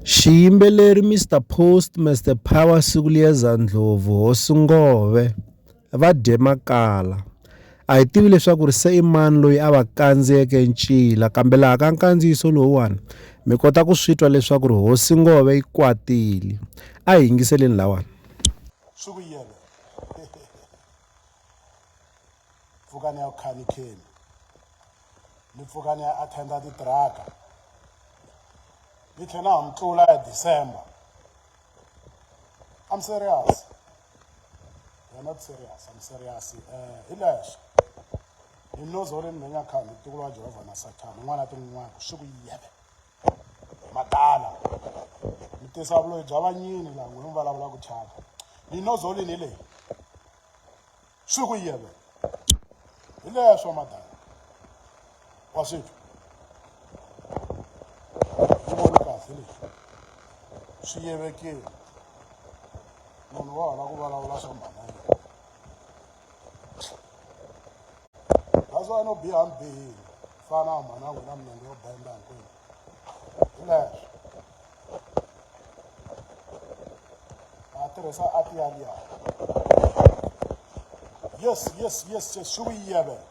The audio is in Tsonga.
Xiyimbeleri Mr Post Mr Power Sikuliyeza Ndlovu Hosi Ngove va dye makala. A hi tivi leswaku ri se i mani loyi a va kandziyeke ncila kambe laha ka nkandziyiso lowuwani mi kota ku swi twa leswaku ri Hosi Ngove yi kwatile. A hi yingiseleni lawani. Swi ku yele pfuka ni ya ku khanikheni ni pfuka ni ya attenda titiraka ni tlhela na ha mi tlula ya December. I'm serious. You're not serious. I'm serious. Hi leswo hi nozoleni mhenya khani ntukulu wa Jehovha na Sathana un'wana tin'wana swi ku yeve madala mi tisa vuloyi bya vanyini laha n'wina mi vulavula ku chava ni nozolini hi leyi swi ku yeve hi leswo madala wa swi twa yi voni kahle leswi swi yevekile munhu wa hala ku vulavula swa mhana yena that's why no biha mi bihile fana na mhana n'wina minenge yo benda hinkwenu hi leswo a tirhisa ati yaliya yes yes yes yes swi ku yevela.